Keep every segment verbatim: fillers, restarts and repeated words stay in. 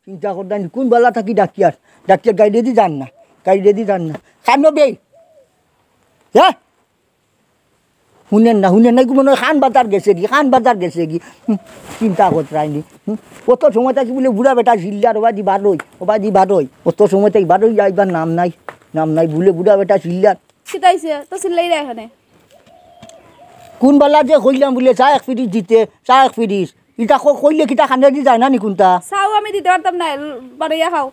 চিন্তা করতাম নি, কুন বালা থাকি ডাকিয়ার, ডাকিয়ার গাড়িদি যার না, গাড়িদি যার না। খান বে, হ্যাঁ? হুনেন না, হুনেন না, এগু মনে অয় খান বাজার গেছেগি, খান বাজার গেছেগি। হুম, চিন্তা করতাম নি। হুম, অত সময় থাকি বুলে বুড়া বেটা চিল্লার, ওবাদি বারই, ওবাদি বারই। অত সময় থাকি বারই, আইবার নাম নাই, নাম নাই, বুলে বুড়া বেটা চিল্লার। কিতা অইছে? তো চিল্লাইরা এখানে। কুন বালা যে কইলাম বুলে চা এক পিরিচ দিতে, চা এক পিরিচ। ইটা ক-, কইলে কিতা খানেদি যায় না নি কুনটা? চাও আমি দিতে পারতাম না, বারইয়া খাও।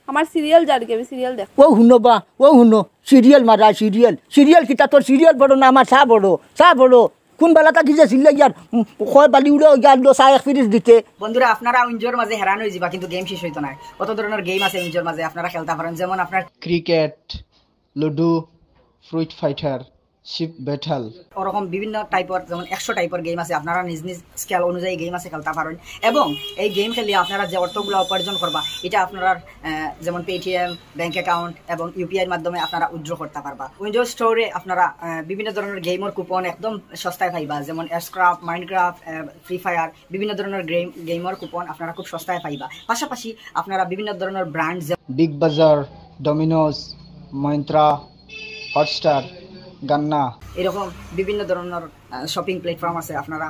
আমার সিরিয়াল যারগি, আমি সিরিয়াল দেখ। ও হুনো বা, ও হুনো, সিরিয়াল মারা, সিরিয়াল। সিরিয়াল কিতা তোর সিরিয়াল বড় না আমার চা বড়, চা বড়। কুন বালা থাকি যে চিল্লাইয়ার, উম, কয় বালি উড়ে অইয়া আনলো চা এক পিরিচ দিতে। বন্ধুরা, আপনারা উইঞ্জোর মাঝে হেরান অইযিবা, কিন্তু গেম শেষ অইতো নায়। কত ধরনর গেম আছে উইঞ্জোর মাঝে, আপনারা খেলতা পারইন। যেমন আপনার cricket, ludo, fruit fighter, ship battle. ওরকম বিভিন্ন টাইপর, যেমন একশো টাইপর গেম আছে, আপনারা নিজ নিজ স্কেল অনুযায়ী গেম আছে খেলতা পারইন। এবং এই গেম খেলিয়া আপনারা যে অর্থগুলা উপার্জন করবা, ইটা আপনারার, আহ, যেমন Paytm, ব্যাংক অ্যাকাউন্ট এবং ইউপিআইর মাধ্যমে আপনারা উইথড্র করতা পারবা। উইঞ্জো স্টোরে আপনারা, আহ, বিভিন্ন ধরনর গেমর কুপন একদম সস্তায় পাইবা, যেমন অ্যাশক্রাফট, মাইনক্রাফট, আহ, ফ্রি ফায়ার, বিভিন্ন ধরনর গেম, গেমর কুপন আপনারা খুব সস্তায় পাইবা। পাশাপাশি আপনারা বিভিন্ন ধরনর ব্র্যান্ড, যেমন বিগ বাজার, ডমিনোস, ময়ন্ত্রা, হটস্টার, গান্না, এরকম বিভিন্ন ধরনর, আহ, শপিং প্ল্যাটফর্ম আছে, আপনারা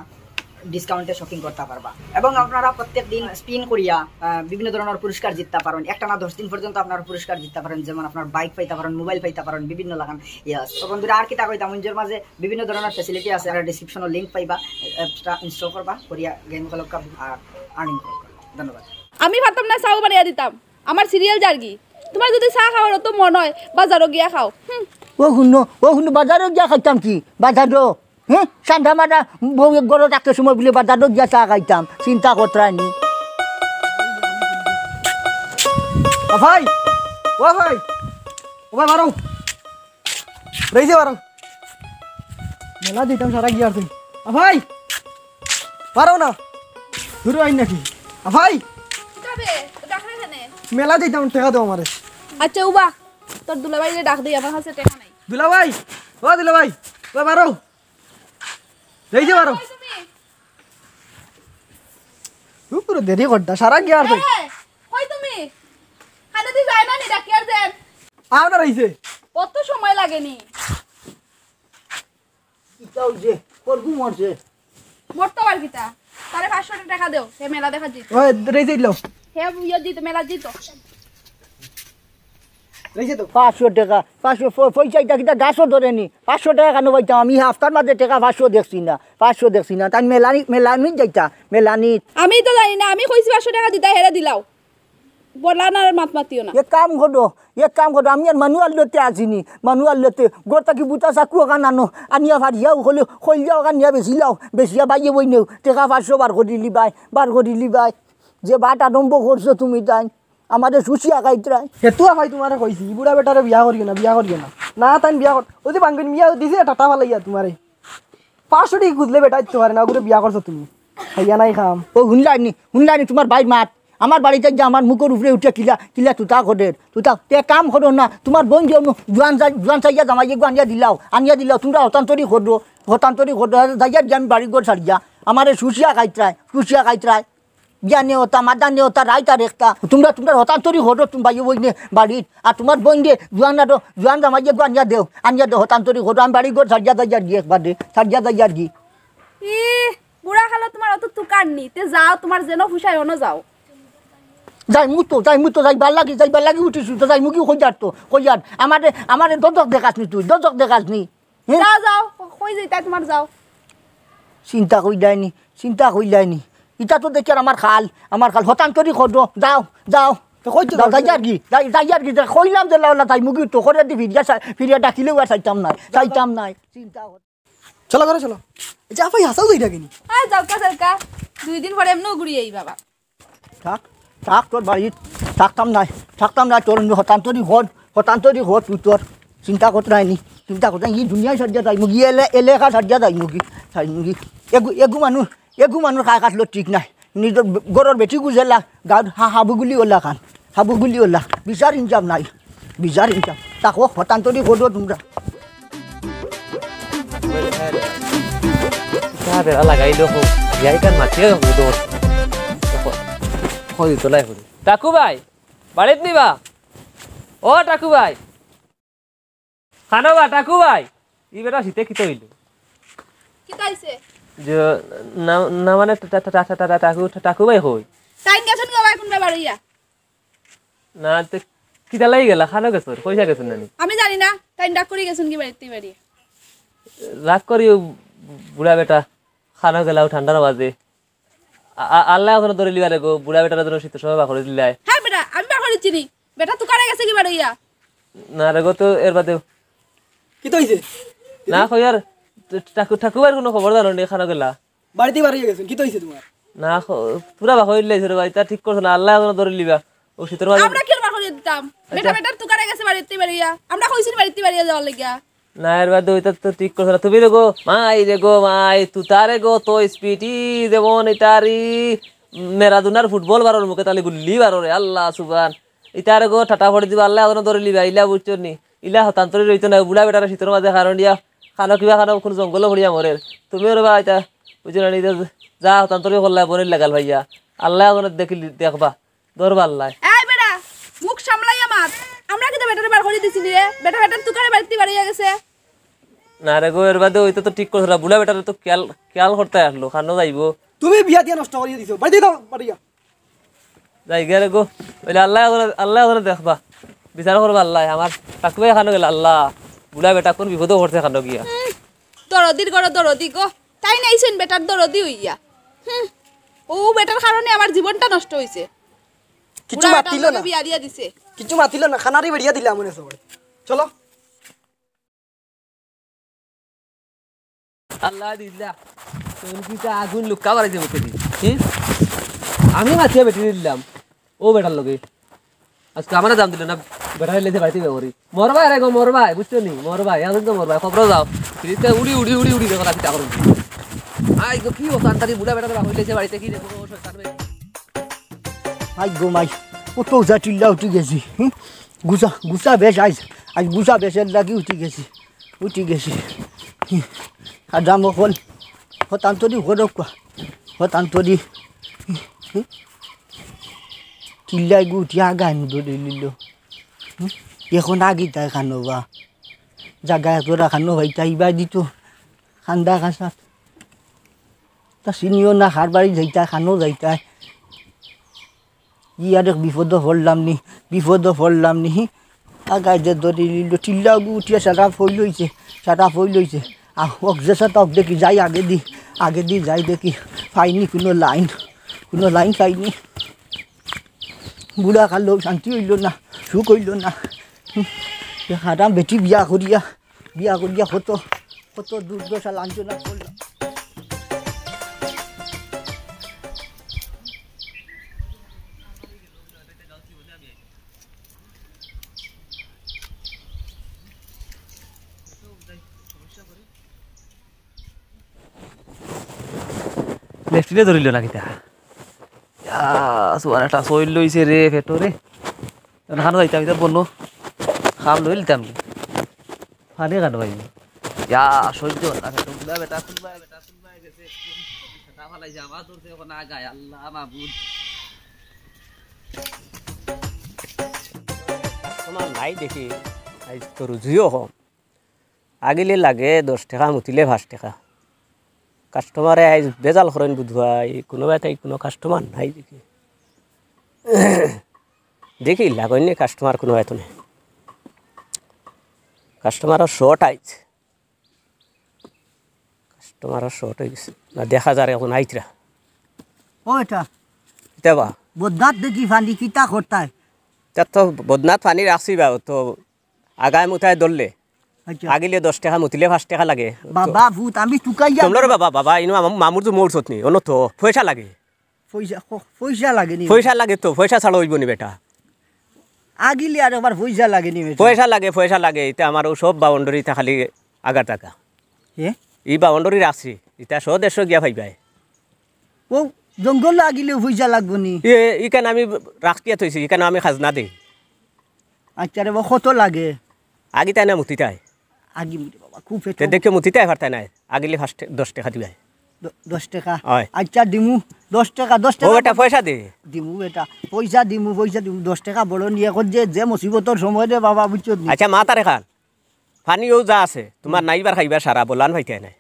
ডিসকাউন্টে শপিং করতা পারবা। এবং আপনারা প্রত্যেক দিন স্পিন করিয়া, আহ, বিভিন্ন ধরনর পুরস্কার জিততা পারইন। একটা না দশ দিন পর্যন্ত আপনারা পুরস্কার জিততা পারইন, যেমন আপনার বাইক পাইতা পারইন, মোবাইল পাইতা পারইন, বিভিন্ন লাখান ইয়ে আছে। তো বন্ধুরা, আর কিতা কইতাম, উইঞ্জোর মাঝে বিভিন্ন ধরনর ফ্যাসিলিটি আছে, আপনারা ডেসক্রিপশনো লিংক পাইবা, অ্যাপসটা ইনস্টল করবা, করিয়া গেম খেলউক্কা আর আর্নিং করবা। ধন্যবাদ। আমি পারতাম না, চাও বানাইয়া দিতাম, আমার সিরিয়াল যারগি। তুমার যুদি চা খাওয়ার অত মন অয়, বাজারো গিয়া খাও। হুম। ও হুনো, ও হুনো, বাজারো গিয়া খাইতাম কি? বাজারো? হ্যাঁ? সান্ডা মান্ডা বউ এক ঘরো থাকতে সময় বুলে বাজারো গিয়া চা খাইতাম। চিন্তা করতায় নি। আ ভাই, ও ভাই, ও ভাই, বারো। রইছে বারো। মেলা দিতাম সারা গিয়া আর তুই। আ ভাই, বারো না। দূরে আইন নাকি? আ ভাই। কিতা বে? তো ডাক না কেনে? মেলা দিতাম, টেকা দেও আমারে। আচ্ছা, উবা, তোর দুলাভাইরে ডাক দেই, আমার কাছে টেকা নাই। দুলাভাই, ও দুলাভাই, ও বারো। এই যে বারো। কই তুমি? উপরে দেরি করতা, সারা গিয়া আর তুই। এ, কই তুমি? কানে দি যায় না নি, ডাকিয়ার দেন। আও না রইছে। অত সময় লাগেনি। ইটা অইছে, করবো মরছে। মরতো আর কিতা? তারে পাঁচশো টেকা দেও, হে মেলা দেখা দিত। ওই, রে দিল। হে ইয়ে দিত, মেলা দিত। রইছে তো। পাঁচশো টেকা, পাঁচশো প-, পয়সা ইটা কিতা গাছো ধরে নি? পাঁচশো টেকা কেনে পাইতাম? আমি হাপ্তার মাঝে টেকা পাঁচশো দেখছি না, পাঁচশো দেখছি না। তাই মেলানি, মেলানি যাইতা, মেলানি। আমি তো জানি না, আমি কইছি পাঁচশো টেকা দিতা, হেরে দিলাও। বলা না আর মাত মাতিও না। এক কাম করো, এক কাম করো, আমি আর মানু আল্লতে আসিনি, মানু আল্লতে ঘর থাকি বুতা চাকু ওখান আনো, আনিয়া ফারিয়া ওখানে খইলিয়া ওখান নিয়া বেচিলাও, বেচিয়া বাইয়ে বই নেও, টেকা পাঁচশো বার করিলি বাই, বার করিলি বাই। যে বাট আরম্ভ করছো তুমি তাই, আমারে শুষিয়া খাইতরাই। হেতু আফাই তোমারে কইছি, ই বুড়া বেটারে বিয়া করিও না, বিয়া করিও না। না, তাইন বিয়া কর, ওই যে বাঙ্গুন মিয়া দিছে টাটা ফালাইয়া তোমারে। পাঁচশো টেকা খুঁজলে বেটা দিতে পারে না, ওগুলো বিয়া করছো তুমি। খাইয়া নাই খাম। ও, হুনলায়নি, হুনলায়নি তোমার ভাইর মাত। আমার বাড়িত যাইয়া আমার মুখর উপরে উঠিয়া কিলা, কিলা তুতা করের, তুতা। তে কাম করো না, তোমার বইন যে জোয়ান যাই-, জোয়ান চাইয়া জামাই এগু আনিয়া দিলাও, আনিয়া দিলাও, তোমরা হতান্তরি করো, হতান্তরি করো, যাইয়ার গিয়া আমি বাড়ি ঘর ছাড়িয়া, আমারে শুষিয়া খাইতরায়, শুষিয়া খাইতরায়। বিয়ানে ওতা, মাদানে ওতা, রাইত আর একটা। তোমরা, তোমরা হতান্তরি করো, তুমি ভাইয়ে বইনে বাড়িত। আর তোমার বইন যে জোয়ান আরো, জোয়ান জামাই এগু আনিয়া দেও, আনিয়া দেও, হতান্তরি করো। আমি বাড়ি ঘর ছাড়িয়া যাইয়ার গি একবারে, ছাড়িয়া যাইয়ার গি। ই, বুড়া খালো তোমার অত তুকার নি। তে যাও, তোমার যেন ফুসায় অনো যাও। যাইমু তো, যাইমু তো, যাইবার লাগি, যাইবার লাগি উঠিছু তো, যাইমু কি কইয়ার তো, কইয়ার। আমারে, আমারে দজক দেখাস নি তুই, দজক দেখাস নি। হে? যাও, যাও, কই যাইতায় তোমার, যাও। চিন্তা কইলায়নি, চিন্তা কইলায়নি। ইটা তো দেখি আর আমার খাল, আমার খাল। হতান্তরি করো, যাও, যাও। তো কই তো যাও, যাও? যাইয়ার গি, যাই, যাইয়ার গি, যাই, কইলাম যে লাওলা যাইমু গি তো, করে দি ফিরিয়া সা-, ফিরিয়া ডাকিলেও আর চাইতাম নায়, চাইতাম নায়। চিন্তা কর। চলো, ঘরে চলো। এই যে আফাই হাসাও যাই ডাকিনি। হ্যাঁ, যাওকা, যাওকা। দুই দিন পরে এমনেও ঘুরি আই বাবা। থাক, থাক, তোর বাড়িত থাকতাম নায়, থাকতাম নায়, তোর হতান্তরি ঘর, হতান্তরি ঘর তুই তোর। চিন্তা করতে নায় নি, চিন্তা করতে নায়। ই দুনিয়ায় ছাড়িয়া যাইমু গি, এলে-, এলাকা ছাড়িয়া যাইমু গি, যাইমু গি। এগু, এগু মানুষ, এগু মানুষ খায় কাটলো ঠিক নায়। নিজর বে-, ঘরর বেটি গুজেলা, গাঁর হা-, হাবুগুলি ওলা খান, হাবুগুলি ওলা। বিচার ইনসাফ নাই, বিচার ইনসাফ। তাকো হতান্তরি করো তোমরা। তা বেড়া লাগাইলো হো, বিয়াই কান মাতিয়ে হো দোষ। হো, হো, দিত লাই হো। টাকু ভাই, বাড়িত নি বা? ও টাকু ভাই, খানো বা টাকু ভাই? ই বেটা শীতে কিতা অইলো? কিতা অইছে? যে, না, না মানে টা-, টা-, টা-, টা-, টা-, টাকু, টা-, টাকু ভাই কই? তাইন গেছইন গো ভাই, কুনবা বারইয়া? না, তে কিতা লাগি গেলা? খানো গেছইন? পয়সা গেছইন না নি? আমি জানি না, তাইন রাগ করি গেছইন কি বাড়িত বাড়ি? রাগ করি ও বুড়া বেটা, খানো গেলা ও ঠান্ডার মাঝে। আ-, আ-, আল্লায় অজনে ধরিলিবা রে গো, বুড়া বেটারে যেন শীতর সময় বার করি দিলায়। হ্যাঁ বেটা, আমি বার করি দিছি নি। বেটা তুকারে গেছে কি বারইয়া? না রে গো, তো এর বাদেও। কিতা অইছে? না, কই আর, ট-, টাকু, টাকু ভাইর কুনু খবর জানো নি, খানো গেলা? বাড়িত বারইয়া গেছইন, কিতা অইছে তুমার? না, খ-, পুরা বার করি দিলাইছে রে ভাই, তা ঠিক করছে না, আল্লায় অজনে ধরিলিবা। ও শীতর মাঝে আমরা কিলা বার করি দিতাম? বেটা, আচ্ছা। বেটার তুকারে গেছে বাড়িত বাড়িয়া। আমরা কইছি নি বাড়িত বাড়িয়া যাওয়ার লাগিয়া। না, এর বাদে ওইটা তো ঠিক করছে না। তুমি রে গো, মাই রে গো, মাই, তুতারে গো, তো স্পিডি যেমন ইতারি ম্যারাডোনার ফুটবল বারর মুখে তালি গুল্লি বাররে, আল্লাহ সুবহান। ইতারে গো, টাটা পড়ি দিবা, আল্লায় অজনে ধরিলিবা, ইলা বুঝছো নি? ইলা হতান্তরি রইতো না, বুড়া বেটারে শীতর মাঝে কারণ ইয়া, খানো কিবা খানো, কুনু জঙ্গলো পড়িয়া মরের। তুমিও রে বা ইতা, বুঝছো না নি, ইতা যা হতান্তরি করলা, বনির লাগাল ভাইয়া। আল্লায় অজনে দেখিলি, দেখবা। ধরবা আল্লায়। এই বেটা, মুখ সামলাইয়া মাত। আমরা কিতা বেটারে বার করি দিছি নি রে? বেটা বেটার তুকারে বাড়িত বারইয়া গেছে। না রে গো, এর বাদে ওইটা তো ঠিক করছে না। বুড়া বেটারে তো খেয়াল, খেয়াল করতে আসলো, খানো যাইবো। তুমি বিয়া দিয়া নষ্ট করিয়া দিছো। বাড়িত যাও, বাড়িত যাও। যাই গিয়া রে গো। ওইলে আল্লায় অজনে, আল্লায় অজনে দেখবা। বিচার করবা আল্লায়। আমার টাকু ভাই খানো গেলা আল্লাহ। বুড়া বেটা কুন বিপদো পড়ছে খানো গিয়া। হুম, দরদির ঘরো দরদি গো। তাইন আইছইন বেটার দরদি অইয়া। হুম, ও বেটার কারণে আমার জীবনটা নষ্ট অইছে। কিছু বুড়া বেটার মাতিল লগে না। বিয়া দিয়া দিছে। কিছু মাতিল না, খানারি বেরিয়া দিলাম মনে হয় সবাই। চলো। আল্লাহ দিলা। তুমি কিতা আগুন লুক্কা বাড়াইছে মুখে দি? হুম? আমি মাতিয়া বেটি দিলাম। ও বেটার লগে। আজকে আমারে দাম দিল না, বেটা হইলে যে বাড়িতে ব্যবহারি। মরবায় রে গো, মরবায়, বুঝছো নি? মরবায়, এখন তো মরবায়, খবর যাও। ফিরিতে উড়ি, উড়ি, উড়ি, উড়ি, দেখো, রাখি চাকর উড়ি। আই গো, কি অশান্তারি বুড়া বেটা, হইলে যে বাড়িতে কি দেখো, শয়তান হয়ে। আই গো মাই, কত উজা টিল্লা উঠি গেছি। হুম? গুছা, গুছা বেশ আইজ, আইজ গুছা বেশের লাগি উঠি গেছি, উঠি গেছি। হুম? আর দাম হল, হতান্তরি হরক, হতান্তরি। হুম? টিল্লাই গু উঠি আগায় মুদো দিলিল। হুম? এখন আগে তাই খানো বা। জাগা এত রাখানো ভাই, তাই বা দিত। খান্দা খাসাত। তা চিনিও না, কার বাড়ি যাইতা, খানো যাইতা। ই আরেক বিপদো পড়লাম নি, বিপদো পড়লাম নি। আগায় যে ধরিলিল, টিল্লা গু উঠিয়া সারা ফইল অইছে, সারা ফইল অইছে। আহ, ওক যে সাথে ওক দেখি যাই আগে দি, আগে দি যাই দেখি। পাইনি কুনু লাইন, কুনু লাইন পাইনি। বুড়া কালো শান্তি অইল না, সুখ অইল না। হুম, এ হারাম বেটি বিয়া করিয়া, বিয়া করিয়া কত, কত দুর্দশা লাঞ্ছনা করলাম। লেফটিনে ধরিল না কিতা? ইয়া, সুয়ার একটা সইল লইছে রে, পেটো রে। এখন খানো যাইতাম, ইতা বনো। খাম লই লিতাম নি। পানি খানো ভাই। ইয়া, সহ্য হয় না, পেটো গুলা বেটা, কুলবায় বেটা, কুলবায় গেছে। না ফালাই যা, আমার দূর থেকে না গায়, আল্লাহ মাবুদ। কাস্টমার নাই দেখি, আইজ তো রুজিও কম। আগিলে লাগে দশ টেকা, মুতিলে পাঁচ টেকা। কাস্টমারে আইজ বেজাল করইন বুধবাই, কুনুবায় তাই কুনু কাস্টমার নাই দেখি। দেখি, লাগইন নি কাস্টমার কুনুবায় তো নাই। কাস্টমারও শর্ট আইজ। কাস্টমারও শর্ট অই গেছে। না দেখা যার এখন আইতরা। ও এটা। ইতা বা? বদনাত দেখি পানি কিতা করতায়? তা তো বদনাত পানি রাখছি বা, ও তো আগায় মুতায় ধরলে। আচ্ছা। আগিলে দশ টেকা, মুতিলে পাঁচ টেকা লাগে। বাবা, ভূত, আমি তুকাইয়া তোমরা রে বাবা, বাবা, ইনো আমার মামুর তো মৌর সতনি, অনো তো পয়সা লাগে। পয়সা, ক-, পয়সা লাগে নি? পয়সা লাগে তো, পয়সা ছাড়া অইবো নি বেটা। আগিলে আর আবার পয়সা লাগে নি বেটা? পয়সা লাগে, পয়সা লাগে। ইতা আমার ও সব বাউন্ডারি ইতা খালি আগার টাকা। এ? ই বাউন্ডারি রাখছি, ইতা শো দেড়শো গিয়া পাইবায়। ও জঙ্গল আগিলেও পয়সা লাগবো নি? এ, ইখান আমি রাখিয়া থইছি, ইখান আমি খাজনা দেই। আচ্ছা রে বা, কত লাগে? আগে তাই না মুতি তাই। আগে মুতি বাবা, খুব তে পেটো। দেখে মুতি তাই পারতায় না, আগিলে পাঁচ টে-, দশ টেকা দিবায়। দ-, দশ টেকা। অয়। আইচ্ছা, দিমু। দশ টেকা, দশ ও টেকা। বেটা, পয়সা দে। দিমু বেটা, পয়সা দিমু, পয়সা দিমু। দশ টেকা বড় নি, অখন যে, যে মুসিবতর সময় রে বাবা, বুঝছো নি? আইচ্ছা, মাত আর এখান। পানি অউ যা আছে, তুমার নাইবার খাইবার সারা, বলান পাইতায় নায়।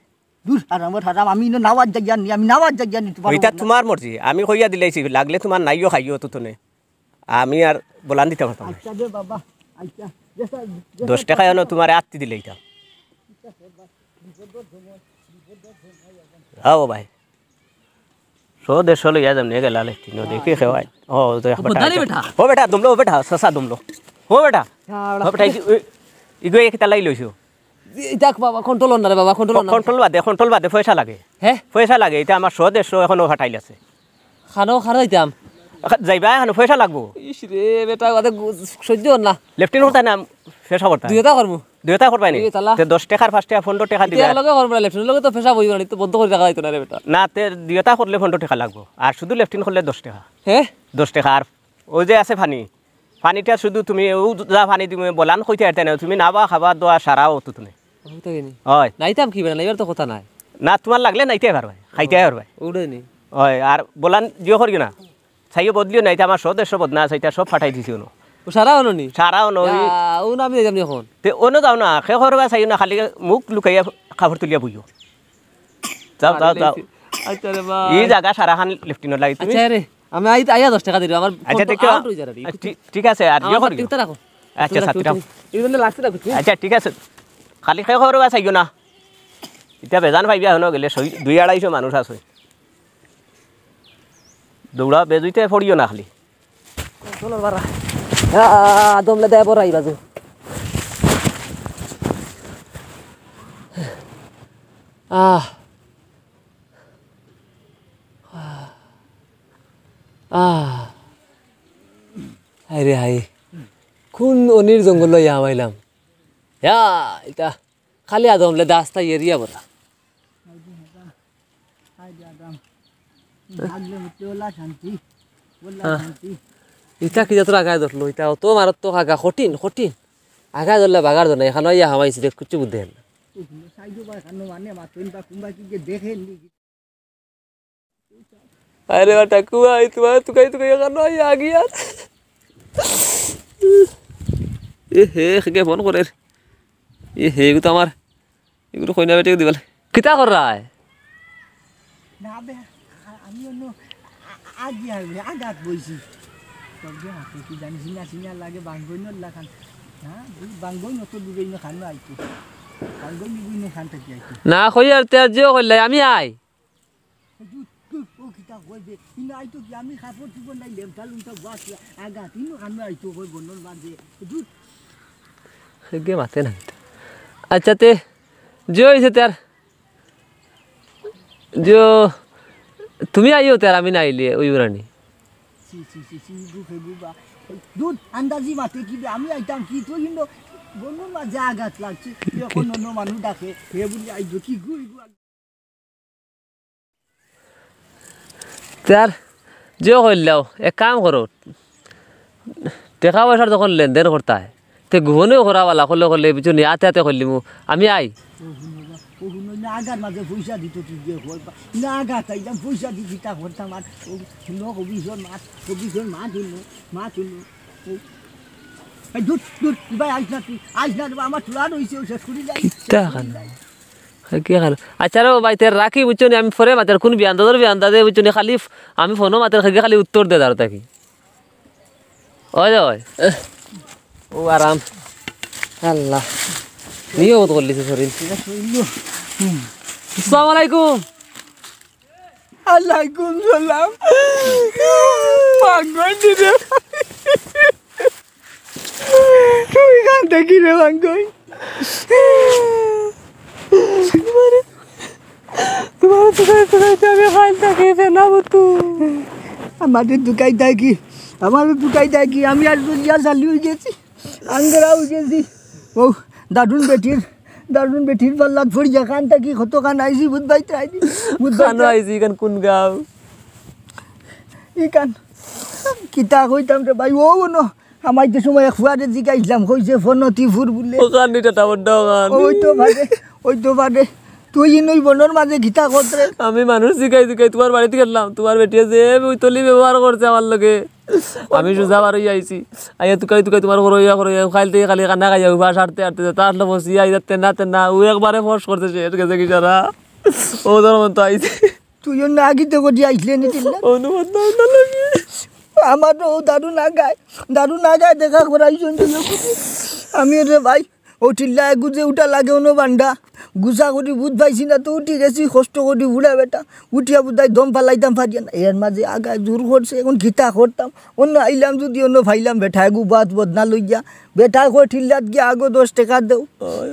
দূর, হারামর হারাম, আমি ইনো নাওয়াত যাইয়ার নি, আমি নাওয়াত যাইয়ার নি, তুমার ইটা অবস্থা। তুমার মর্জি, আমি কইয়া দিলাইছি, লাগলে তুমার নাইও খাইও তো তনে। আমি আর বলান দিতাম পারতাম না। আইচ্ছা দে বাবা, আইচ্ছা। দশ টেকা অনো তুমারে আত্তি দিলে ইটা। হ্যাঁ ও ভাই। শো দেড়শো লইয়া যাম নিয়ে গেলা লেট্রিন, ও দেখি খেওয়াই। ও, তো ও বেটা, বেটা। ও বেটা, দমলো, ও বেটা, সাসা দমলো। ও বেটা। ও বেটা, ইগু-, ইগু এক তালাই লইছো। ইটা বাবা, কন্ট্রোল না রে বাবা, কন্ট্রোল না। কন্ট্রোল বাদে, কন্ট্রোল বাদে, পয়সা লাগে। হ্যাঁ? পয়সা লাগে, ইটা আমার শো দেড়শো অখনো ফাটাইল আছে। খানো, খানো যাইতাম। যাইবা অখনো, পয়সা লাগবো। ইস রে, বেটা, ওদের গু-, সহ্য অর না। লেট্রিন করতায় না, পেশাব করতায়? দুইটা করমু। দুইটা করবায় নি? দুইটা লা। তে দশ টেকার পাঁচ টেকা, পনেরো টেকা দিবা। ইটা লগে করমু না, লেট্রিনর লগে তো পেশাব অইবো না, তো বন্ধ করি রাখা যাইতো না রে বেটা। না, তে দুইটা করলে পনেরো টেকা লাগবো, আর শুধু লেট্রিন করলে দশ টেকা। হ্যাঁ? দশ টেকা। আর ওই যে আছে পানি, পানিটা শুধু তুমি ও যা পানি তুমি বলান কইতে পারতায় না, তুমি নাবা খাবা দোয়া সারাও তো তুমি। অয়। নাইতাম কি বেটা, নাইবার তো কথা নাই। না, তুমার লাগলে নাইতে পারবায়, খাইতে পারবায়। অয়, আর বলান জিও করিও না। চাইও বদলিও না, ইটা আমার শো দেড়শো বদনা আছে, ইটা সব ফাটাই দিছি অনো। ও সারা অনো নি? সারা অনো, ওই ইয়া, ও না আমি যাইতাম নি অখন। তে অনো যাও না, কে করবা চাইও না, খালি মুখ লুকাইয়া কাপড় তুলিয়া বইও। যাও, যাও, যাও। আইচ্ছা রে ভাই। ই জাগা সারাখান লেট্রিনর লাগি তুমি। আইচ্ছা রে, আমি আই-, আইয়া দশ টেকা দিও, আমার আইচ্ছা, ফোন তো দেখো। আউট অই যার। আ, ঠিক, ঠিক আছে, আর ইয়ে আমার করিও। ঠিক রাখো। আইচ্ছা, আচ্ছা, সাথী রাখো। এই জন্য লাগছে না কিছু। আইচ্ছা, ঠিক আছে। খালি কে করবা চাইও না। ইটা বেজান পাইবা, অনো গেলে দুই আড়াইশো মানুষ আছে। দৌড়া বেজুইতে পড়িও না খালি। চলো বারা। আ, আ, আ, দমলে দেয় বড় এই বাজু। আহ। আহ। আহ। হায় রে হায়। কোন অনির জঙ্গল লইয়া হামাইলাম। ইয়া, ইটা খালি আদমলে দাস্তা এরিয়া বড়া। হায় রে আদম। হাগলে মুতে ওলা শান্তি, ওলা হ্যাঁ। শান্তি। ইটা কি জাতর আগায় ধরলো? ইটা অত মারাত্মক আগা, কঠিন, কঠিন। আগায় ধরলে বাগার ধরে না, এখানো ইয়া হামাইছি রে, কিচ্ছু বুদ্ধি হয় না। ওগুলো সাইডে বা এখানো মানে মাতুন বা কুম্বা কি যে দেখেন নি। আরে বা টাকু ভাই, তোমার তুকাই তুকাই এখানো ইয়া আগে আর। এ হে, কে ফোন করে? এ হে, এগু তো আমার এগুলো কইনা বেটিয়ে দিবালে। কিতা কররায়? না বে, আ-, আমি অন্য আ-, আ-, আগে আমি আগাত বইছি। তবে হাতে কি জানি সিনা সিনা লাগে, বাঙ্গইনর লাখান। হ্যাঁ, এই বাঙ্গইন অত দূরে ইনো খানো আইতো। বাঙ্গইন ইগুইনো খান থাকি আইতো। না, কই আর তে আর জিও কইলাই, আমি আই। দূর, দূর, ও কিতা কইবে? ইনো আইতো কি আমি কাপড় চোপড় নাই, লেমটা লুমটা গুয়াছি, আগাত ইনো খানো আইতো কই বনর মাঝে। দূর। হেগে মাতে না কিতা। আচ্ছা তে, জিও অইছে তে আর। জিও, তুমি আইও তে আর আমি না আইলে, ওই উড়ানি। ছি, ছি, ছি, ছি, ইগু ফেগু বা। দূর, আন্দাজি মাতে কি বে, আমি আইতাম কি, তুই কিন্তু বন্ধুর মাঝে আঘাত লাগছে। কি, এখন কি? অন্য মানুষ ডাকে, হে বলি আইবো কি গু, ইগু। তে আর জিও কইলাও, এক কাম করো, টেকা পয়সার যখন লেনদেন করতায়, তে গোপনেও করা বালা, করলে করলে, বুঝছো নি, আতে আতে কইলিমু, আমি আই। ও হুনো বা, ও হুনো না, আগার মাঝে পয়সা দিত কি যে কয় বা, না আগা তাইলাম পয়সা দি দিতা করতাম, আর ও হুনো কবিশন মাত, কবিশন মাত হুনো, মাত হুনো। ও, এই দূর, দূর, ভাই আইস না তুই, আইস না রে বা, আমার চুলা রইছে, ও শেষ করি যাই, কিতা শেষ করি কানো? যাই। হে, কি কানো? আচ্ছা রে ভাই, তে রাখি, বুঝছো নি, আমি পরে মাতের, কোন বিয়ান্দাজর বিয়ান্দাজে, বুঝছো নি, খালি ফ-, আমি ফোনো মাতের, খালি, খালি উত্তর দে দাঁড়ো থাকি। ওই যে ওই। ও আরাম। আল্লাহ। নিয়মত করলিছে শরীর। আসসালামু আলাইকুম। আলাইকুম সালাম। পাগল রে। তুই কান থাকি রে পাগল। তোমার, তোমার তুকাই তুকাই আমি কান থাকি ফেলাবো তুই। আমারে তুকাই থাকি, আমারে তুকাই থাকি, আমি আর দুনিয়া চালু হয়ে গেছি। আঙ্গরা হয়ে গেছি। ও, দারুণ বেটির, দারুণ বেটির পাল্লাত পড়িয়া কান থাকি কত কান আইছি, বুধ ভাই তাই নি? বুধ ভাই কানো তাই আইছি, ইখান কোন গাঁও? ইখান কিতা কইতাম রে ভাই, ও ন, আমার যে সময় এক ফুয়ারে জিগাইছিলাম, কইছে ফনতিপুর বুলে। ওখান নিটা টাওয়ার দাও, ওখান। ওই তো বাদে, ওই তো বাদে। তুই ইনো ই বনর মাঝে কিতা কররে? আমি মানুষ জিগাই জিগাই তুমার বাড়িত গেলাম, তুমার বেটিয়ে যে বুইতলি ব্যবহার করছে আমার লগে। আমি সুজা বার অইয়া আইছি, আইয়া তুকাই তুকাই তুমার ঘরো আইয়া, ঘরো আইয়া, খাইল থাকি খালি কান্না খাইয়া উবা সারতে সারতে যেতা আসলো বসিয়া আইয়া তেনা তেনা, ও একবারে ফস করছে, শেষ গেছে কি সারা। ও তোর মন তো আইছে। তুইও না কিতা করি আইছলে নি টিল্লা? অনুবাদ না, না লাগে। আমার তো ও দাদু না গায়, দাদু না গায় দেখা করাইছইন তুই। আমি রে ভাই, ও টিল্লা এগু যে উঠা লাগে অনো বান্ডা। গুছা করি বুঝ পাইছি না তো উঠি গেছি, কষ্ট করি বুড়া বেটা। উঠিয়া বুধাই দম ফালাইতাম পারিয়া না। এর মাঝে আগায় জোর করছে, এখন কিতা করতাম? অনো আইলাম যদি অনো পাইলাম বেটা এগু বাত বদনা লইয়া। বেটায় কয় টিল্লাত গিয়া আগো দশ টেকা দেও।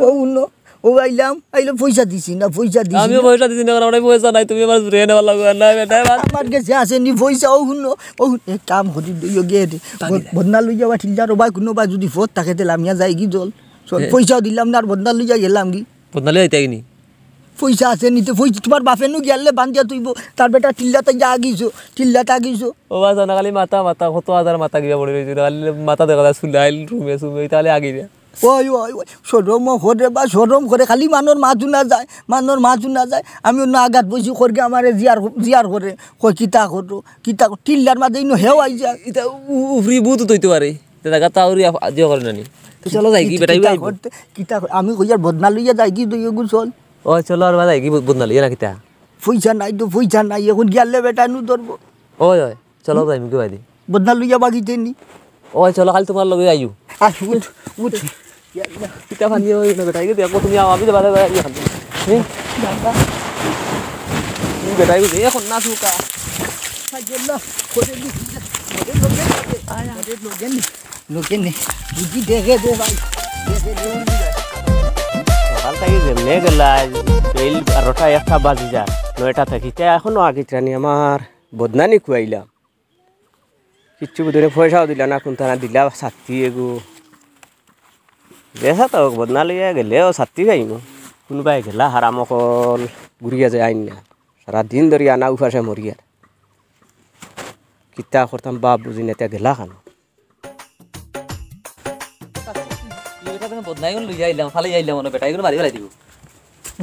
ও উনো, ও আইলাম, আইলে পয়সা দিছি না, পয়সা দিছি আমিও না। পয়সা দিছি না, কারণ আমার পয়সা নাই, তুমি আমার জুরে নেওয়া লাগবে না, বেটা, এবার আমার গেছে আছে নি পয়সা, ও হুনো, ও হুনো, এক কাম করি, দইও গিয়ে দে। তানি বদ-, নাই। বদনা লইয়া বা টিল্লার, ও ভাই, কোনো ভাই যদি ফোত থাকে, তাহলে আমি আর যাই কি দল? চল, এ। পয়সাও দিলাম না, আর বদনা লইয়া গেলাম কি? বদনা লইয়া আইতে কি নি? পয়সা আছে নিতে, পয়সা তোমার বাপে নু গিয়ালে বান্ধিয়া তুইব, তার বেটা টিল্লাতে যা গিয়েছো, টিল্লাতে গিয়েছো। ও বা জানা খালি মাথা, মাথা, কত হাজার মাথা গিয়া পড়ে রয়েছে, খালি মাথা দেখা যায় সুলাইল, রুমে, সুমে, তাহলে আগে যা। ওই, ওই, ওই, শরম করে বা শরম করে, খালি মানর মাথু না যায়, মানর মাথু না যায়। আমি অন্য আঘাত বইছি, করকে আমারে জিয়ার, জিয়ার করে, কই, "কিতা করো, কিতা কর-?" টিল্লার মাঝে ইনো হেও আই যায়। এটা উ-, উফরি ভূত হইতে পারে। তে দেখা তাও রি আফ-, আদিও করে নানি। তো চলো যাই কি, কি, বেটাই কিতা ভাই? করতে, কিতা কর-, আমি কই আর বদনা লইয়া যাই কি, তুই এগু চল। ও চলো আর বা যাই কি, বদ-, বদনা লইয়া না কিতা? পয়সা নাই তো, পয়সা নাই, এখন গিয়ালে বেটা নু ধরবো। ওই, ওই। চলো যাই, মুখে বাইদি। বদনা লইয়া বাগিতে নি। ওই, চলো, খালি তোমার লগে আইও। আহ, উঠ, উঠ। কিতা পানি ওই না বেটা, এই দেখো তুমি আও, আমি তো বাদে বাদে আইও খালি। হ্যাঁ? তুমি বেটা, এই এখন না সুকা। আয়, আয়। লোকে নে, যদি দেখে দে ভাই, দেখে দে। সকাল থাকি যেমনে গেলা, বেইল বারোটা একটা বাজি যায়, নয়টা থাকি। তে এখনো আগে জানি আমার বদনানি খুয়াইলাম। কিচ্ছু বুঝে না, পয়সাও দিলা না, কোনটা না দিলা, ছাত্তি এগু। যেসা তো বদনা লইয়া গেলেও ছাত্তি যাইমু। কোনোবায় গেলা হারাম অকল ঘুরিয়া যায় আইন না। সারা দিন ধরি আনা উপাসে মরিয়ার। কিতা করতাম বাপ বুঝি না, তে গেলা খানো। বদনাই গুলো লইয়া আইলাম, ফালাই আইলাম, মানে বেটা এগুলো মারি ফালাই দিব।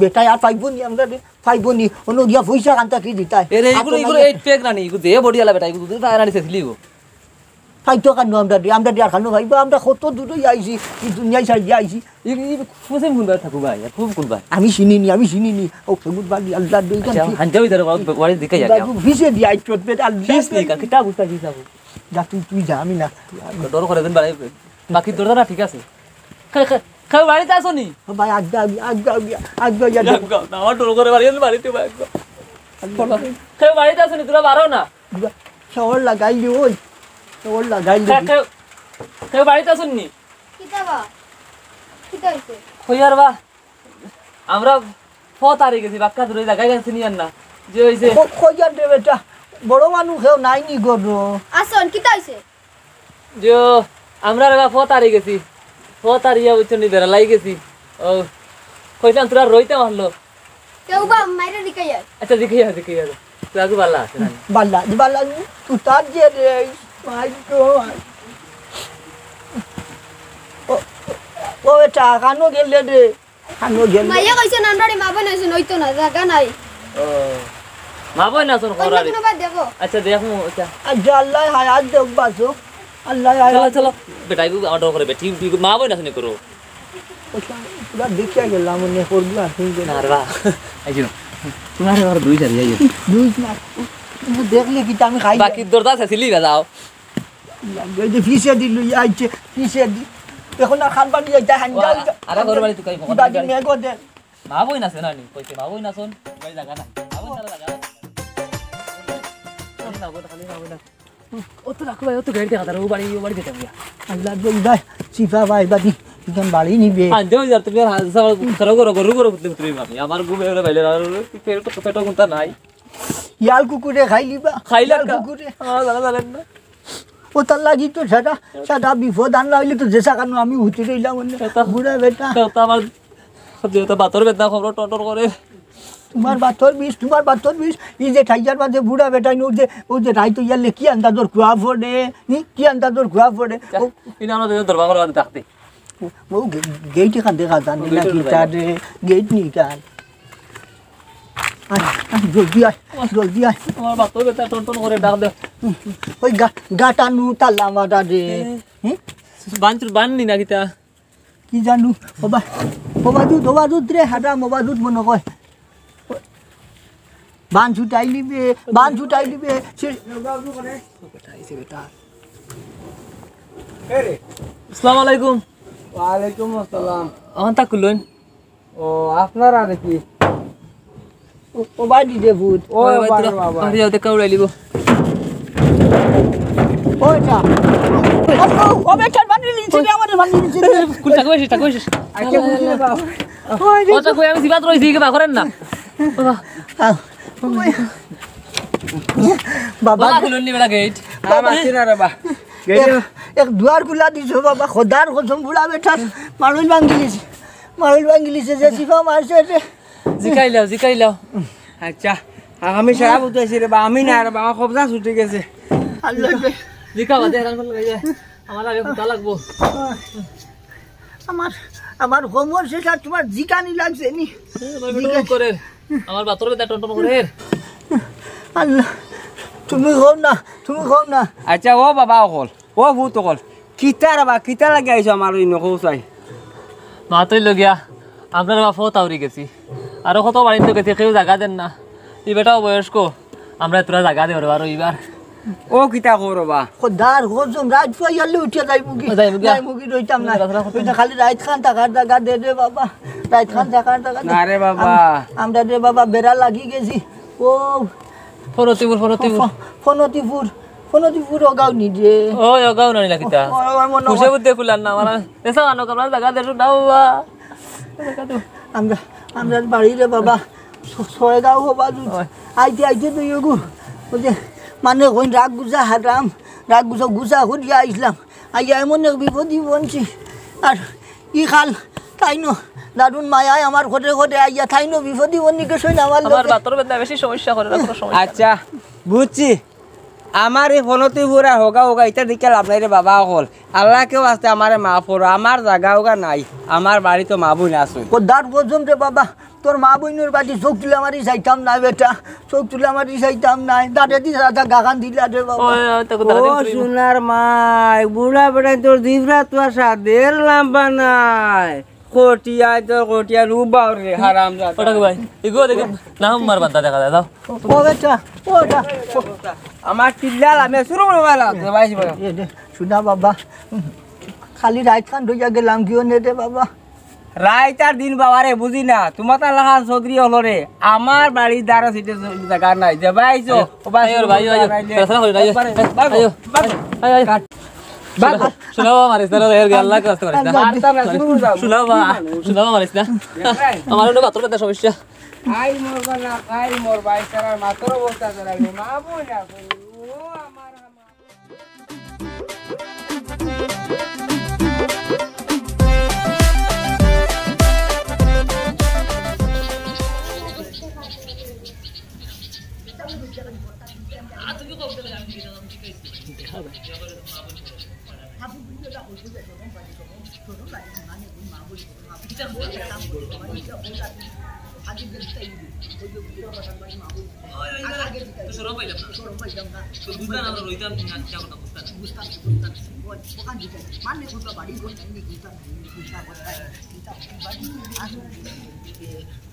বেটায় আর পাইবো নি আমরা রে, পাইবো নি, অন্য গিয়া পয়সা কান্তা কি দিতায়? এরে, আর ইগুলো, তো ইগুলো নাই। এইট প্যাক নানি, ইগুলো দে বডিয়ালা বেটা, ইগুলো দুধ পায় নানি, শেষ লিব। পাইতো কান্নু আমরা রে, আমরা রে আর কান্নু পাইবো, আমরা কত দূরে আইছি, এই দুনিয়ায় ছাড়িয়া আইছি। ই, ই, ফুসেম কোন ভাই থাকো ভাই, আর ফুফ কোন ভাই? আমি চিনি নি, আমি চিনি নি। ও, ফেগুত বালি, আল্লাহ দই আচ্ছা, জান। হাঞ্জা হইতে পারো, বাড়ি দিকে যাও। বাবু, ফিসে দি আইট করবে, আল্লাহ ফিস নেই, দই। কা-, কিতা বুঝতা ফিস যাবো? যা তুই, তুই যা, আমি না। ডর করে দেন বাড়ি, বাকি দরজা না ঠিক আছে। খে-, খে-, কেউ বাড়িতে আছো নি? ও ভাই, আজ্ঞা, আজ্ঞা, আজ্ঞা, আজ্ঞা, আজ্ঞা, আজ্ঞা। আজ্ঞা, না, আমার ডর করে বাড়ি, আমি বাড়িতে ভাই, আজ্ঞা। আজ্ঞা। কেউ বাড়িতে আছো নি? তোরা বাড়াও না। শহর লাগাইলি ওই, শহর লাগাইলি। খে-, খে-, কেউ বাড়িতে আছো নি? কিতা বা? কিতা হইছে? কইয়ার বা, আমরা ফত হারি গেছি, বাক্কা দূরে জায়গায় গেছি নি আর না। যে হইছে ক-, কইয়ার দে বেটা, বড় মানুষ কেউ নাই নি গো। আসুন, কিতা হইছে? যে ও, আমরা রে বা ফত হারি গেছি। ফত হারিয়া বুঝছো নি, বেড়ালাই গেছি। ও, কইছিলাম তোরা রইতে মারলো। কেউ বা মাইরে দিকে যায়। আচ্ছা, দিকে যাও, দিকে যাও। তুই আগে বালা আছে না? বালা, বালা, তুই তার যে রে, মাই গো, মাই। ও, ও, এটা কানো গেলে রে? কানো গেলে? মাইয়া কইছে না, আমরা রে মা বোন আছেন, ওই তো না, জায়গা নাই। ও, মা বোন আছেন, অন্য খরা রে। কোনো বাদ দেখো। আচ্ছা, দেখো, আচ্ছা। আজ আল্লাহ হায়াত দেখ বাঁচো। আল্লাহ হায়াত চলো, চলো। বেটা, এগুলো আমার ডর করে, বেটি, মা বোন আছেন করো। ওটা পুরা দেখিয়া গেলাম, মনে করবো আর কি। না রে বা, এই যে, তোমার ঘর দুই চারি, এই যে। দুই না, তুমি দেখলে কি আমি খাই? বাকি দরজা আছে, সিলি বাজাও। এই যে ফিসে দিল, আইছে, ফিসে দি। এখন আর খান পানি যাইতে, হান ও, যাও, আ-, আ-, আরা ঘর বাড়ি তুকাই, বাড়ি মেঘ দে। মা বই না আছে না নি? কইছে মা বই না শোন, ভাই জায়গা না। মা বই না জায়গা। খালি মা বই, খালি মা বই না। ও তো রাখো ভাই, ও তো গাড়ি দেখা দাঁড়া, ও বাড়ি, ও বাড়ি যেতাম গিয়া। আল্লাহ দে ভাই, চিপা ভাই, বাদি, ইখান বাড়ি নিবে। আনতে হয়ে যার তুমি আর হাত সামনে খারাপ করো, গরু করো, উঠলে উঠলে আমি। আমার ঘুমে ওরা বাইরে আর পেট তো, পেটও কোনটা নাই। ইয়াল কুকুরে খাইলিবা। খাইলাম ইয়াল কা? কুকুরে। আমার জানা জানেন না। ও তার লাগি তো সাদা, সাদা বিপদ, আর না হইলে তো যে সাকানো আমি উঠি রইলাম অন্য। এটা বুড়া বেটা। এটা আমার যেটা বাতর বেটা খবর টটর করে। তোমার বাতর বিষ, তোমার বাতর বিষ। এই যে ঠাইয়ার মাঝে বুড়া বেটা, ও যে, ও যে রাইত হইয়া লে কি আন্দাজর কুয়া পড়ে, হুম? কি আন্দাজর কুয়া পড়ে? যা, ও ইনা আমরা দুজন দরবার করে থাকতে। ও গে-, গেইট এখান দেখা জানি ও না গেইট কি হলো তার, গেইট নি কার। আয়, আয়, জলদি আয়, জলদি আয়। আমার বাতর বেটা টন টন করে ডাক দে। ওই গা-, গাটা নু তালা মারা রে। এ। হুম? বান চুর বান নি না কিতা? কি জানু? ওবা, ওবা দুধ, ওবা দুধ রে, হারাম, ওবা দুধ মনে কয়। বান ছুটাই নিবে, বান ছুটাই নিবে। সে- আসসালামু আলাইকুম। ওয়ালাইকুম আসসালাম। অখন তা খুলুন। ও, আপনারা নাকি? ও, ও ভাই দিদি ভূত। ও, ওই ভাই বাবা, তোরা বাবা। বাড়ি যাও, দেখা উড়াই লিব। ও, এটা। ও, ও, ও, বেটা, বান্ধি নিচে দে, আমারে বান্ধি নিচে দে। কুল থাকবে শেষ, থাকবে শেষ। আচ্ছা, বুঝলি বাবা। ও, এটা। ও, থাকবে, আমি জিবাত রইছি, কি বা করেন না। বাবা। আহ। বাবা। বাবা, খুলুন নি বেটা গেট। বাবা, মারছি না রে বা। গেট। এক, এক দুয়ার খুলা দিছো বাবা, খোদার কসম বুড়া বেটার। মানুষ ভাঙ্গিলিছে। মানুষ ভাঙ্গিলিছে, যে সিফা মারছে রে। জিকাইলাও, জিকাইলাও। আচ্ছা, আমি সারা বুঝাইছি রে বা, আমি না রে বা, আমার কবজা ছুটি গেছে। আল্লাহ রে। জিকা বাদে এরান করলে গেছে। আমার আগে ফুটা লাগবো। আমার, আমার হোমওয়ার্ক শেষ আর তোমার জিকানি লাগছে নি? এ, ভাই, বেটা জিকানি। করে। আমার বাতর বেটা টন টন করে। আল্লাহ, তুমি কও না, তুমি কও না। আচ্ছা, ও বাবা অকল, ও ভূত অকল, কিতা রে বা, কিতা লাগি আইছো আমার ওই নখো চাই? মাতই লগিয়া, আমরা রে বা ফত আউরি গেছি। আরো কত বাড়িত গেছি, কেউ জাগা দেন না। ই বেটাও বয়স্ক, আমরা তোরা জাগা দেওয়ার বার ওইবার। ও কিতা করো বা? খোদার কসম, রাইত ফুয়াইয়ালে উঠিয়া যাইমুগি। যাইমুগি। যাইমুগি, রইতাম না। রাত রাত রইতাম। খালি রাইত খান থাকার জাগা দে রে বাবা। রাইত খান থাকার জাগা দে। না রে বাবা। আম-, আমরা রে বাবা বেড়া লাগি গেছি। ও ফনতিপুর, ফনতিপুর। ফ-, ফনতিপুর, ফনতিপুর অগাও নি রে। ও, অগাও না নি কিতা? ও, ও, আমার মনে হয়। বুঝে বুঝতে ফুলার না, আমার এসা আনো, আমরা জাগা দেছো না বাবা। আমরা, আমরা বাড়ি রে বাবা, ছ-, ছয়গাঁও হবা দুধ। ওই। আইতে আইতে তো ইয়োগু, ওই যে, মানে, কইন রাগ গুজা হারাম, রাগ গুজা গুজা করিয়া আইসলাম। আইয়া এমন এক বিপদি বনছি। আর ই খাল, তাইন দারুণ মায়ায় আমার ঘরে ঘরে আইয়া তাইন বিপদি বনি গেছইন আমার আমার লগে। বাতর বেটা বেশি সমস্যা করে, রাখো সমস্যা। আচ্ছা, বুঝছি। আমার এই ফনতি ফুরা হোগা হোগা, ইতা দেখিয়া লাভ নাই রে বাবা অকল। আল্লাহ কেউ আসতে আমারে মাফ করো, আমার জাগা হোগা নাই, আমার বাড়িত মা বইন আছে। খোদার কসম রে বাবা, তোর মা বইনর বাড়ি চোখ তুলে আমারই যাইতাম না বেটা, চোখ তুলে আমারই যাইতাম না। দাঁড়ে দি দাদা গাগান দিলা রে বাবা। ওই, ওই, তোকে দাঁড়া ও দিন তুই। সোনার মাই, বুড়া বেটা তোর জিভরা তো আর সাদের লাম্বা নাই। কটিয়ায় তোর কটিয়ার উবাও রে, হারাম জাদা। ওটা কি ভাই? ইগো দেখি, না মার বান্দা দেখা যায়, দাও। ও বেটা, ও বেটা। আমার টিল্লা লামে শুরু করে বেলা, ভাই, ভাই। এ দে, শুনা বাবা, খালি রাইত খান রইয়া গেলাম, কিও নে রে বাবা। রাইত আর দিন বাবা রে, বুঝি না, তোমার তার লাখান চৌধুরী হলো রে, আমার বাড়ির দ্বারা সিটে জাগা নাই, যে ভাই আইছো, আইও, ও ভাই, আইও রে ভাই, আইও, আইও। রাইলে। তাড়াতাড়ি করো, আইও। একবারে, ভাই, আইও। ভাই, আইও। কাট। বাবা। শোনা বাবা, মারিস না, রে, এর আল্লাহ কষ্ট করিস না। মারতাম না, শুরু করে দাও। শোনা বাবা, শোনা বাবা, মারিস না। ভাই। আমার অন্য বাথরুমে একটা সমস্যা। আই মরবা না, খাই মরবা, এই সারা মাথার অবস্থা চালাই রে, মা বই না, ও আমার, আমার।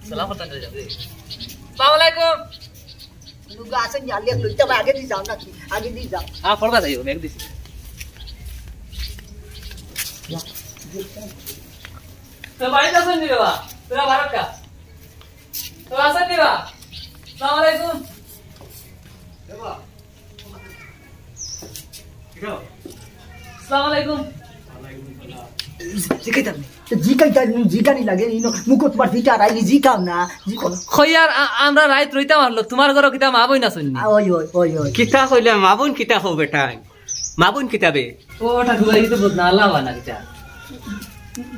সালাম করতে যাবে। আসসালামু আলাইকুম। লুগা আছে নি? আলিয়া লইতে হবে, আগে দিয়ে যাও নাকি? আগে দিয়ে যাও। হ্যাঁ, ফড়কা যাইও, ব্যাগ দিছি। তো বাড়িতে আছেন নি বাবা? তোরা বারাক্কা। তো আছেন নি বাবা? আসসালামু আলাইকুম। আসসালামু আলাইকুম। জিকাইতাম নি। তো জিকাইতাম নি, জিকানি লাগে, ইনো মুকুট মার ফিটা রাইলি জিকাও না, জিকাও না। কই আর আ-, আমরা রাইত রইতাম আরলো, তোমার ঘরো কিতা মা বইন আছইন নি? আ, ওই, ওই, ওই, ওই। কিতা কইলে মা বইন কিতা কও বেটা? মা বইন কিতা বে? ও, ওটা দুলাই তো বদনালা হওয়া না কিতা?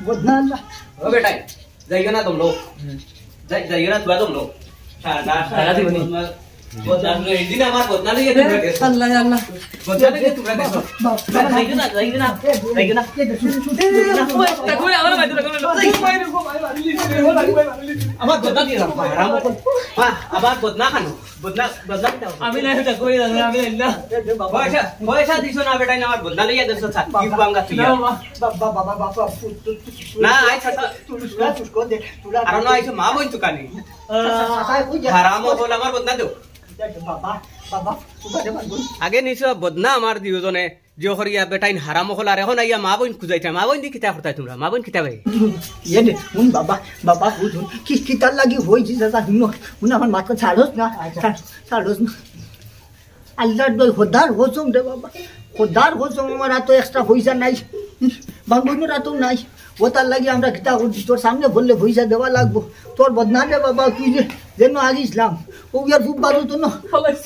বদনালা? ও বেটা, যাইও না তোমরা। হুম। যাই-, যাইও না তোমরা, তোমরা। সারা, সারা, টাকা দিবনি? তোমরা বদনা লইয়া, এই দিন আমার বদনা লইয়া তোমরা গেছো। আল্লাহ, আল্লাহ। বদনা লইয়া তোমরা গেছো। যাইও না, যাইও না, যাইও না। ওই, দেখো, আমার বাইরে দেখো, আমার বদনা দিয়ে দাও, হারাম অকল। মা, আমার বদনা খানো। বদনা, বদনা কিতা? আমি না, এটা কই না, আমি না। পয়সা, পয়সা দিছো না বেটাইন, আমার বদনা লইয়া গেছো, ছাতি বাঙ্গা তুই। বাবা, বাবা, বাবা, বাবা, না, আই ছাতা। তুলস না, তুলস কোন দে, তুলা। আর না আইছো, মা বইন তুকানি। হারাম অকল, আমার বদনা দেও। বাবা, বাবা, তুকানে বাবা। আগে নিছো বদনা আমার দুইজনে, জিও করিয়া বেটাইন হারাম অকল, আর এখন আইয়া মা বইন খুজাইতা, মা বইন দি কিতা করতায় তোমরা, মা বইন কিতা ভাই? ইয়ে নে, হুন বাবা, বাবা, হুন, হুন, কি, কিতার লাগি হইছে দাদা, হুন, হুন, আমার মাথা ছাড়স না, আচ্ছা। ছাড়-, ছাড়স না। আল্লাহর দই খোদার কসম রে বাবা, খোদার কসম, আমার আতো extra পয়সা নাই, বাঙ্গুইনোর আতো নাই। ও তার লাগি আমরা কিতা করছি, তোর সামনে বললে পয়সা দেওয়া লাগবো। তোর বদনা রে বাবা, তুই যে যেন আগ ইসলাম, ও ইয়ার খুব বাজু তো না,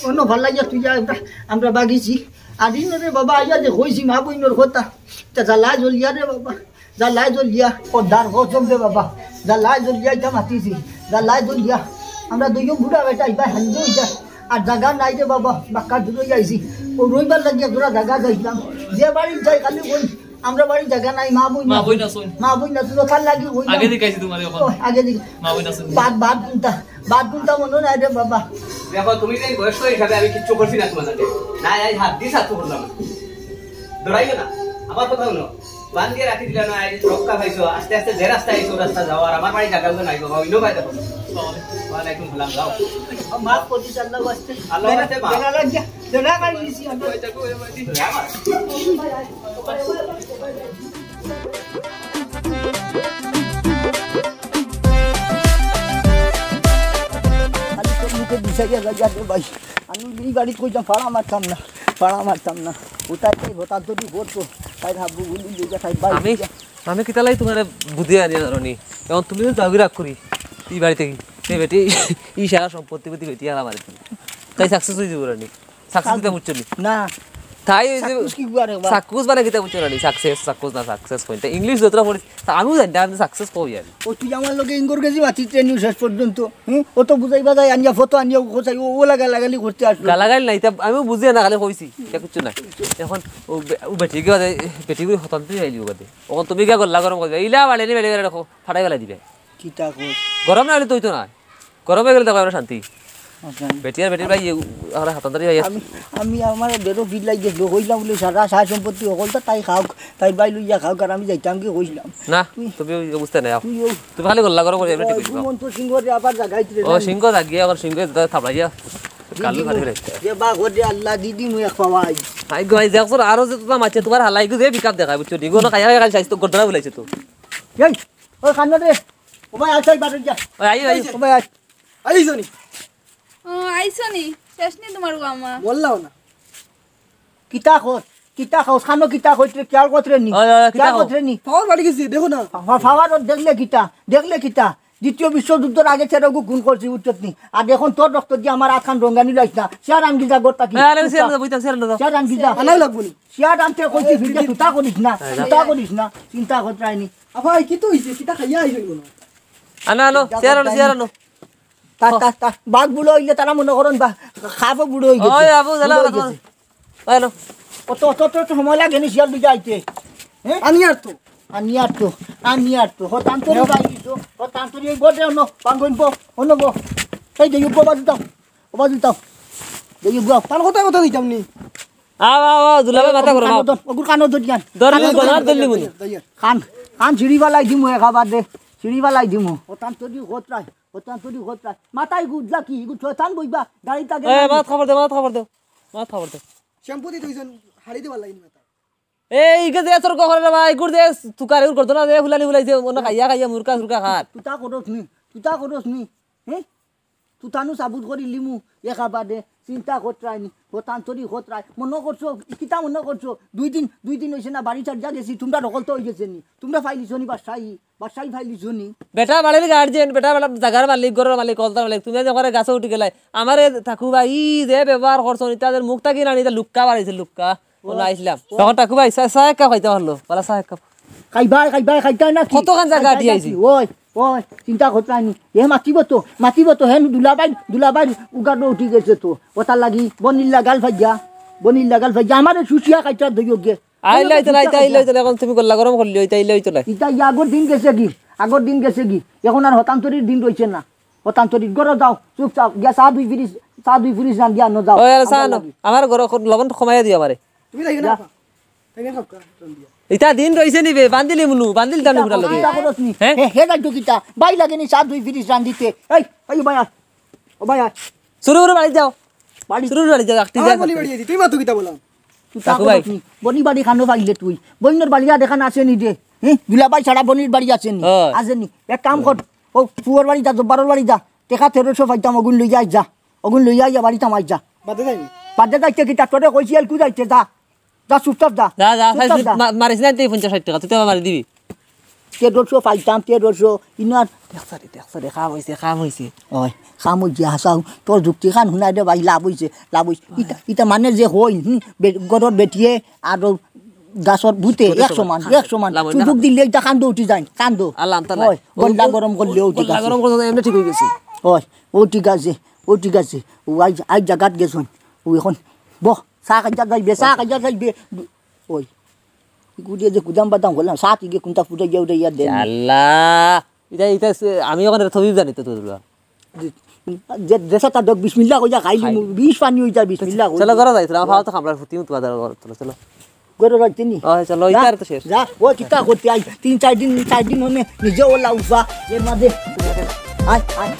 অন্য ভালা ইয়া তুই যা, আমরা, আমরা বাগিছি। আর ইনো রে বাবা, আইয়া যে কইছি মা বইনোর কথা, তা জ্বালা জ্বলিয়া রে বাবা, জ্বালা জ্বলিয়া, খোদার কসম রে বাবা, জ্বালা জ্বলিয়া ইটা মাতিছি, জ্বালা জ্বলিয়া। আমরা দুইও বুড়া বেটা, ইবা হান্দি হইতা, আর জাগা নাই রে বাবা, বাক্কা দূর হইয়া আইছি। ও রইবার লাগি এক জোড়া জাগা চাইছিলাম, যে বাড়ি যাই খালি কই, আমরা বাড়ি জাগা নাই, মা বইন মা নাই। বইন আছইন। মা বইন আছইন, তার লাগি কইলাম। আগে দিকে আইছি তোমারে এখন। ও, আগে দিকে। মা বইন আছইন। বাদ, বাদ কোনটা? বাদ কোনটা মনো নাই রে বাবা। দেখো, তুমি যে বয়স্ক হিসাবে আমি কিচ্ছু করছি না তোমার সাথে। না, এই হাত দিয়ে সাথে করলাম। ডরাইও না, আমার কথা শুনো। বান্ধিয়া রাখি দিলা না, এই রক্ষা পাইছো, আস্তে আস্তে যে রাস্তা আইছো, ও রাস্তা যাও, আর আমার বাড়ি জাগা নাই বাবা, অন্য বাড়ি দেখো। ওয়ালাইকুম সালাম, যাও। মাফ করি দিস, আল্লাহ ওয়াস্তে। আল্লাহ ওয়াস্তে মাফ। বেলা লাগিয়া, বেলা মারি দিছি আমরা। খালি তোর মুখে দিশাইয়া যাইয়া দে ভাই। আমি এই বাড়িত কইতাম, ফাড়া মারতাম না, ফাড়া মারতাম না। ও তাই তাই হঠাৎ যদি করতো, তাই ভাববো, বলি, লইয়া তাই ভাই আমি, লইয়া। আমি কিতা লাগি তোমারে বুঝিয়া আনিয়া ধরনি? এখন তুমি তো দাবি রাগ করি, এই বাড়ি থেকে, এই বেটি, এই সারা সম্পত্তি বেটি বেটি আর আমার। তাই সাকসেস হয়ে যাবো রানি। সাকসেস কিতা বুঝছো নি? না। তাই ওই যে সাকসেস কি করে বা? সাকসেস মানে কিতা বুঝছো না নি? সাকসেস, সাকসেস না, সাকসেস কইন। তা ইংলিশ যতটা পড়ি, তা আমিও জানি না, আমি সাকসেস কই জানি। ও তুই আমার লগে ইঙ্গর গেছি মাতি ট্রেনিং শেষ পর্যন্ত। হুম? ও তো বুঝাই বাজাই আনিয়া ফটো আনিয়া ও কোথায় ও, ও লাগা লাগালি করতে আসলো। গালাগালি নাই, তা আমিও বুঝি না, খালি কইছি, ইটা কিচ্ছু না। এখন ও বে-, ও বেটি গিয়ে বাদে, বেটি করে হতান তুই আইলি ও বাদে। এখন তুমি গিয়া গল্লা গরম করবে, ইলা বাড়ে নি বেড়ে বেড়ে রাখো, ফাটাই বেলা দিবে। কিতা কর? গরম না হলে তুই তো না। গরমে গেলে দেখো আমরা শান্তি। আচ্ছা। বেটি আর বেটির ভাই, আমরা হাতান্তরি ভাই। আমি, আমি আমার বেরো বিল লাগি গেছিল, কইলাম বলে সারা সারা সম্পত্তি হকলতা তাই খাউক, তাই ভাই লইয়া খাউক, আর আমি যাইতাম কি কইছিলাম। না, তুই তুমি ওই অবস্থা নাই, আও। তুই ও তুমি খালি গল্লা গরম করে এমনি ঠিক অইবো। মন তো সিংহ রে আবার জাগাই তুলে ও না। সিংহ জাগিয়ে, আবার সিংহ দাদা থাপড়াইয়া কালু ফাটি ফেলাইছে। যে বা গো দে আল্লাহ দিদি মুই এক পাওয়াই। আই গো, আই দেখছো, আরো যে তোমার মাছে তোমার হালাই গো যে পিকআপ দেখায়, বুঝছো? ডিগো না খাইয়া খাইয়া খালি স্বাস্থ্য গর্দনা বুলাইছে তো। এই, ওই কান্না রে। ও ভাই, আয়, আয়, বাড়ি যা। ওই, আই, আই। ও ভাই, আয়। আইছো নি? ও, আইছো নি? শেষ নি তোমার ওগো আম্মা? বললাও না। কিতা কস? কিতা কস? খানো কিতা কইতরে? খেয়াল করতরে নি? ওই, ওই, ওই, কিতা খেয়াল কস? করতরে নি? পাওয়ার বাড়ি গেছি, দেখো না। পা-, পা-, পাওয়ার দেখলে কিতা? দেখলে কিতা? দ্বিতীয় বিশ্বযুদ্ধর আগে সেরকম খুন করছি, উঠছত নি? আর এখন তোর রক্ত দিয়া আমার আতখান রঙ্গানি লাইস না। শেয়ার আনগি যা গোটা কি? আরে, শেয়ার না, বইতাম, শেয়ার না। শেয়ার আনগি যা। আনাই লাগবো নি? শেয়ার আনতে কইছি, আরে, ফিরে দিদি। তুতা করিস না। হ্যাঁ, তুতা করিস না। চিন্তা করতরে নি। আফা, কি তো হইছে? কিতা খাইয়া আইছো কোনো? আনো, আনো, চেয়ার আনো, চেয়ার আনো। তা, তা, তা, বাঘ বুড়ো হইলে তারা মনে করেন বা-, খাবো বুড়ো হয়ে গেছে। ওই বাবু, বুড়ো হয়ে গেছে। ওই আনো। অত, অত, অত, অত সময় লাগে নি শিয়াল দুইটা আইতে? হ্যাঁ? আমি আর তো। আমি আর তো, আমি আর তো। হতান্তরি ভাই দিছো, হতান্তরি এই বটে অন্য, পাঙ্গন বো, অন্য বো। এই যে, উব্বো বাজু দাও, ও বাজু দাও। এই উব্বো। তার কথা কথা দিতাম নি। আও, আও, আও, দুলাভাই মাথা গরম, আও। ওগুর কানো ধর, ওগুর কানো ধর, ইয়ান। ধর, কানো ধর, ধর, ধর, ধর, ধর, ধর। কান, কান ছিড়ি বালাই দিমু একেবারে। ছিড়ি বালাই দিমু। হতান্তরি হতরাই, হতান্তরি হতরাই। মাথায় গুদলা কি? গুদ শয়তান বইবা। গাড়ি তাকে এ, মাত খবর দে, মাত খবর দে। মাত খবর দে। শ্যাম্পু দি দুইজন হারি দিবার লাগি মাথা। এই, ইকে যে তর্ক করে রে ভাই, গুড় দে, তুকার, গুড় করতো না, যে ফুলানি ফুলাইছে, মনে খাইয়া খাইয়া মুরকা সুরকা খার। তুতা করস নি, তুতা করস নি, হ্যাঁ? তুতানু সাবুত করি লিমু, একেবারে চিন্তা করতরাই নি, হতান্তরি হতরাই। মনে করছো, কিতা মনে করছো? দুই দিন, দুই দিন হইছে না, বাড়ি ছাড়িয়া গেছি, তোমরা দখল তো হয়ে গেছে নি, তোমরা ফাইলিছো নি বাদশাহী, বাদশাহী ফাইলিছো নি। বেটা বাড়ির গার্জিয়ান, বেটা বেটা জাগার মালিক, ঘরর মালিক, কলতার মালিক, তুমি যে করে গাছে উঠি গেলাই, আমারে থাকু ভাই, ই যে ব্যবহার করছো, ইতা যে মুখ থাকি না, ইতা লুক্কা বাড়াইছে, লুক্কা। ও না আইছিলাম। তখন টাকু ভাই, চা, চা এক কাপ খাইতে পারলো। বলা, চা এক কাপ। খাইবাই, খাইবাই, খাইতাই না কি? কতখান জাগা খাইতাই আটি না আইছি? কি? ওই, ওই, চিন্তা করতে হয়নি। এ মাতিব তো, মাতিব তো, হেন দুলাভাই, দুলাভাই উগানো উঠি গেছে তো। ওটার লাগি বনির লাগাল ফাইয়া, বনির লাগাল ফাইয়া। আমারে শুষিয়া খাইতে দইয়োগ গে। আইলে অইতো না, ইতা আইলে অইতো না, এখন তুমি গল্লা গরম করলি, ইতা আইলে অইতো না। ইতা ইয়া আগর দিন গেছে গি, আগর দিন গেছে গি। এখন আর হতান্তরির দিন রইছে না। হতান্তরির ঘরো যাও, চুপচাপ গিয়া চা দুই ফিরিস, চা দুই ফিরিস রান্ধিয়া আনো যাও। ওই, আরে চা আনো। আমার ঘরো লবণ কমাইয়া দিও আমারে। তুমি যাইও না। ইতা দিন রইছে নি বে, বান্দিলি মুনু, বান্দিল তানু বুড়া লগে। কিতা করস নি? হে? হে, হে যাইতো কিতা? বাই লাগে নি চা দুই ফিরিস রান্ধিতে। এই, এই ভাই আয়। ও ভাই আয়। শুরু করে বাড়ি যাও। বাড়ি। শুরু করে বাড়ি যাও, আটটি আমার যাও। বনি বাড়ি আছি, তুই মাতু কিতা বলা? তুই তা কাকু ভাই। করস নি। বনি বাড়ি খানো পাইলে তুই। বইনর বাড়ি আর এখান আছে নি রে। হে? দুলাভাই ছাড়া বনির বাড়ি আছে নি? হয়। আছে নি? এক কাম কর। ও ফুয়ার বাড়ি যা, জব্বারর বাড়ি যা। টেকা তেরোশো পাইতাম, অগুন লইয়া আই যা। অগুন লইয়া আইয়া বাড়িত আমাই যা। বাদে যাইনি? বাদে যাইতে কিতা? তোরে কইছি এলকু যাইতে যা। যা, চুপচাপ যা। যা, যা, চুপচাপ যা। মা-, মারিস না, তুই পঞ্চাশ ষাট টেকা, তুই তো আমার দিবি। তেরোশো পাইতাম, তেরোশো, ইনার। দেখছ রে, দেখছ রে, কাম অইছে, কাম অইছে। ওই, কাম অইছে, হাছাউ। তোর যুক্তি খান হুনাই দে ভাই, লাভ অইছে, লাভ অইছে। ইতা, ইতা মানে যে হই, হুম, বে-, গরর বেটিয়ে আর গাছর ভূতে এক সমান, এক সমান। লাভ অইছে না। সুযোগ দিলে ইতা কান্দো উঠি যায়, কান্দো। আল্লাহ, আল্লাহ। ওই, গল্লা গরম করলে ও ঠিক গল্লা আছে। গরম করলে এমনি ঠিক অই গেছে। ওই, ও ঠিক আছে, ও ঠিক আছে। ও আইজ, আইজ জাগাত গেছইন। ও এখন, বহ, চা খাইয়া যাইবে, চা খাইয়া যাইবে। ওই, ইগুদিয়ে যে কুদাম বাদাম করলাম, চা তিগে কুন্তা ফুটাইয়া উঠাইয়া দেন। আল্লাহ, ইটা, ইটা সে-, আমি ওখানে তবিব জানি তো তোর। যে, যে, যে সাথে ডক বিসমিল্লাহ কইয়া খাইলি, খাইলি। বিষ পানি অই যায়, বিসমিল্লাহ কইয়া। চলো, ঘরো যাই, চলো, আমার খাওয়া তো খামলার ফুটি, তুমি তোমাদের ঘরো চলো, চলো। ঘরো যাইতে নি? ওই, চলো, যা, ইতার তো শেষ। যা, ও কিতা করতে আই, তিন চার দিন, চার দিন হনে নিজে ওলা উঠবা, এর মাঝে। আয়, আয়,